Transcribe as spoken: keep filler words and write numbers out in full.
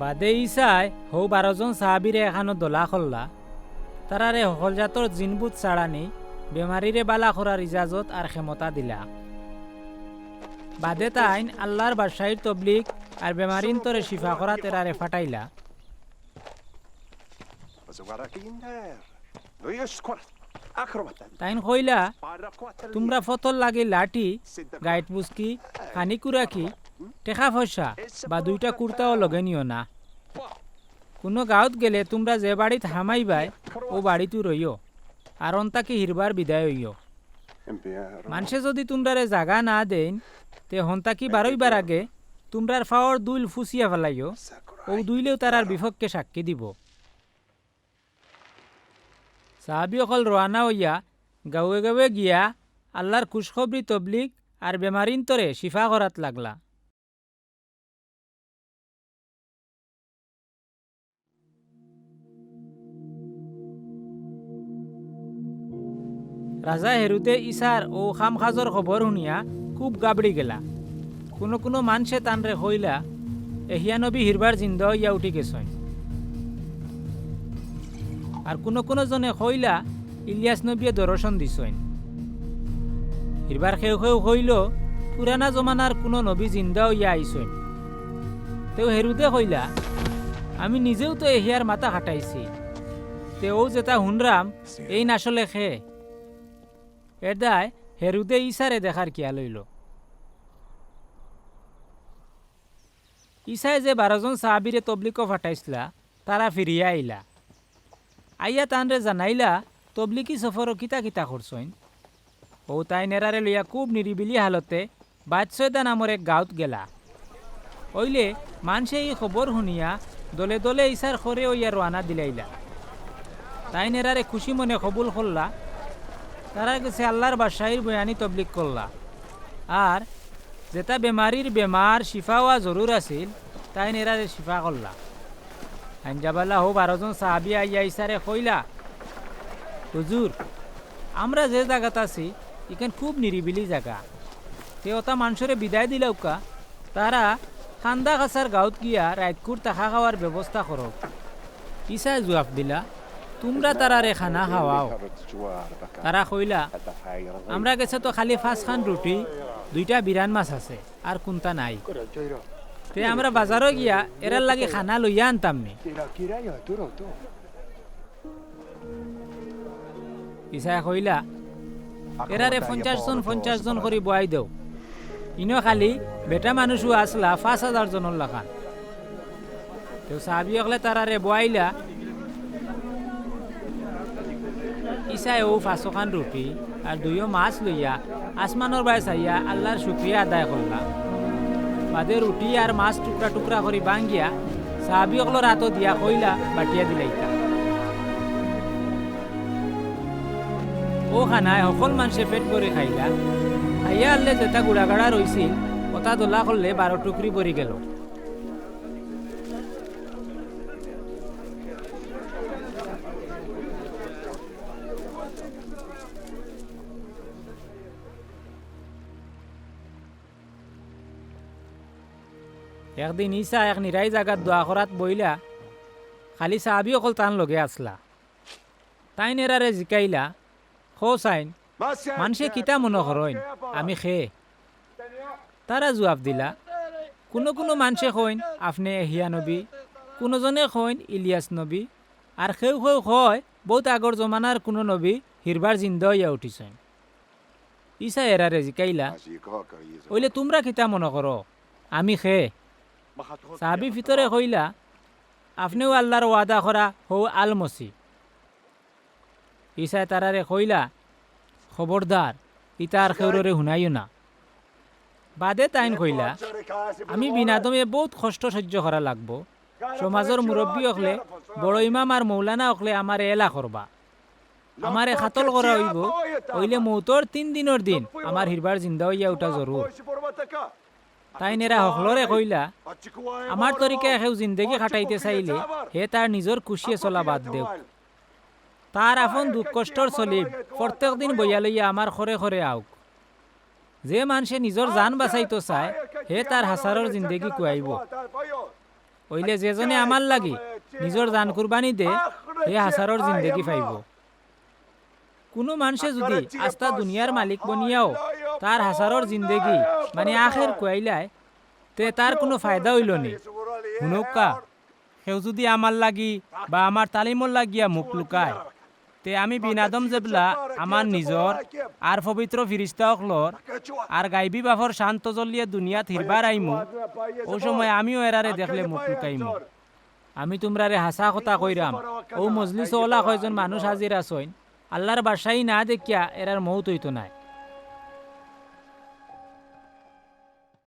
বাদে ইছায় হউ বারো জন সাহাবিরে একখানো দলা করলা, তারারে হকল জাতর জিনবুত ছাড়ানি, বেমারিরে বালা করার ইজাজত আর ক্ষমতা দিলা। বাদে তাইন আল্লার বাদশাইর তবলিগ আর বেমারিন্তরে শিফা করাত এরারে ফাটাইলা। তাইন কইলা, তুমরা ফতর লাগি লাঠি, গাইট বুসকি, খানি কুরাকি, টেকা পয়সা বা দুইটা কুর্তাও লগে নিও না। কুনু গাউত গেলে তুমরা যে বাড়িত হামাইবায়, অউ বাড়িতউ রইও, আর অন্তাকি হিরবার বিদায় অইও। মানষে যুদি তুমরারে জাগা না দেইন, তে হন্তাকি বারইবার আগে তুমরার ফাওর দুইল ফুছিয়া ফালাইও, অউ দুইলেউ তারার বিপক্ষে সাক্ষী দিবো। সাহাবি অকল রওয়ানা অইয়া গাউয়ে গাউয়ে গিয়া আল্লার খুশখবরি তবলিগ আর বেমারিন্তরে শিফা করাত লাগলা। রাজা হেরুদে ইছার অউ কাম-কাজর খবর হুনিয়া খুব গাবড়ি গেলা। কুনু কুনু মানষে তানরে কইলা, এহিয়া নবী হিরবার জিন্দা অইয়া উঠি গেছইন। আর কুনু কুনু জনে কইলা, ইলিয়াস নবিয়ে দরশন দিছইন। হিরবার কেউ কেউ কইলো, পুরানা জমানার কুনু নবী জিন্দা অইয়া আইছইন। তেউ হেরুদে কইলা, আমি নিজেউ তো এহিয়ার মাথা খাটাইছি। তে অউ যেতা হুনরাম, এইন আসলে কে? এরদায় হেরুদে ইছারে দেখার খিয়াল অইলো। ইছায় যে বারো জন সাহাবিরে তবলিগো ফাটাইছলা, তারা ফিরিয়া আইলা। আইয়া তানরে জানাইলা, তবলিগি সফরো কিতা কিতা করছইন। অউ তাইন এরারে লইয়া খুব নিরিবিলি হালতে বাইতসয়দা নামর এক গাউত গেলা। অইলে মানষে ই খবর হুনিয়া দলে দলে ইছার খরে অইয়া রওয়ানা দিলাইলা। তাইন এরারে খুশি মনে কবুল করলা। তারার গেছে আল্লার বাদশাইর বয়ানি তবলিগ করলা। আর যেতা বেমারির বেমার শিফা অওয়া জরুর আছিল, তাইন এরারে শিফা করলা। আইন যাবালা হউ বারো জন সাহাবি আইয়া ইছারে কইলা, হুজুর, আমরা যে জাগাত আছি, ইখান খুব নিরিবিলি জাগা। তে অতা মানষরে বিদায় দিলাউক্কা, তারা কান্দা কাছার গাউত গিয়া রাইতকুর থাকা খাওয়ার ব্যবস্থা করউক। ইছায় জুয়াপ দিলা, তুমরা তারারে খানা খাওয়াও। তারা কইলা, আমরার গেছে তো খালি পাঁচখান রুটি, দুইটা বিরান মাছ আছে, আর কুন্তা নাই। তে আমরা বাজারো গিয়া এরার লাগি খানা লইয়া আনতাম নি। ইছায় কইলা, এরারে পঞ্চাশ জন পঞ্চাশ জন করি বওয়াই দেও। ইনো খালি বেটা মানুষও আছলা পাঁচ হাজার জনর লাখান। তেউ সাহাবি অকলে তারারে বওয়াইলা। ইছায় অউ পাঁচোখান রুটি আর দুইও মাছ লইয়া আসমানর বায় চাইয়া আল্লার শুকরিয়া আদায় করলা। বাদে রুটি আর মাছ টুকরা টুকরা করি ভাঙ্গিয়া সাহাবি অকলর আতো দিয়া কইলা, বাটিয়া দিলাইতা। অউ খানায় হকল মানষে পেট ভরি খাইলা। খাইয়া আরলে যেতা গুড়াগাড়া রইছিল, অতা দলা করলে বারো টুকরি ভরি গেলো। একদিন ইছা এক নিরাই জাগাত দোয়া করাত বইলা, খালি সাহাবি অকল তান লগে আছলা। তাইন এরারে জিকাইলা, কও চাইন, মানষে কিতা মনো করইন, আমি কে? তারা জুয়াপ দিলা, কুনু কুনু মানষে কইন, আপনে এহিয়া নবী, কুনু জনে কইন, ইলিয়াস নবী, আর কেউ কেউ কয়, বউত আগর জমানার কুনু নবী হিরবার জিন্দা অইয়া উঠিছইন। ইছায় এরারে জিকাইলা, অইলে তুমরা কিতা মনো করো, আমি কে? সাহাবি ফিতরে কইলা, আপনেউ আল্লার ওয়াদা করা হউ আল মসি। ইছায় তারারে কইলা, খবরদার, ইতা আর কেউররে হুনাইও না। বাদে তাইন কইলা, আমি বিনাদমে বউত কষ্ট সইজ্য করা লাগবো। সমাজর মুরব্বি অকলে, বড় ইমাম আর মৌলানা অকলে আমারে এলা করবা। আমারে কাতল করা অইবো, অইলে মউতর তিন দিনর দিন আমার হিরবার জিন্দা অইয়া উঠা জরুর। তাইন এরা হকলরে কইলা, আমার তরিকায় কেউ জিন্দেগি কাটাইতে চাইলে হে তার নিজর খুশিয়ে চলা বাদ দেউক। তার আপন দুখ কষ্টর সলিব প্রত্যেক দিন বইয়া লইয়া আমার খরে খরে আউক। যে মানষে নিজর জান বাচাইতো চায়, হে তার হাছারর জিন্দেগি খুয়াইবো। অইলে যেজনে আমার লাগি নিজর জান কুরবানি দে, হে হাছারর জিন্দেগি পাইবো। কুনু মানষে যুদি আস্তা দুনিয়ার মালিক বনিয়াও তার হাছারর জিন্দেগি, মানে আখের খুয়াইলায়, তে তার কুনু ফায়দা অইলো নি। হুনউক্কা, কেউ যুদি আমার লাগি বা আমার তালিমর লাগিয়া মুখ লুকায়, তে আমি বিন আদম যেবলা আমার নিজর আর পবিত্র ফিরিস্তা অকলর আর গাইবি বাফর শান তজল্লিয়ে দুনিয়াত হিরবার আইমু, অউ সময় আমিও এরারে দেখলে মুখ লুকাইমু। আমি তুমরারে হাছা কথা কইরাম, অউ মজলিসো অলা কয়জন মানুষ হাজির আছইন, আল্লার বাদশাই না দেখিয়া এরার মউত অইতো নায়।